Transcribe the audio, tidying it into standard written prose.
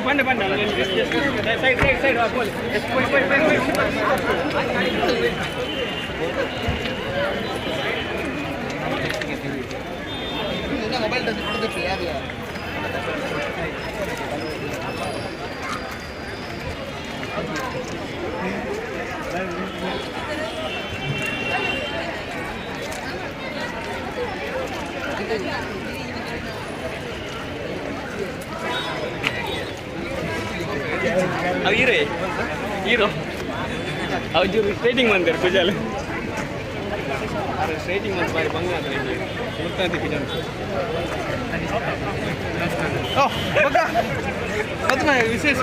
ಪಂಡೆ ಪಂಡೆ side side side. Mobile ಯಾರು? ಅವು hero hero ಅವು ಸ್ಟ್ರೈಟಿಂಗ್ ಬಂದಾರೆ ಕುಜಾಲ್. ಸ್ಟ್ರೈಟಿಂಗ್ ಬಂದು ಬಾರಿ ಬಂಗ ಮುತ್ತಾಂತಿ ಕುಜಾಲ್. ವಿಶೇಷ.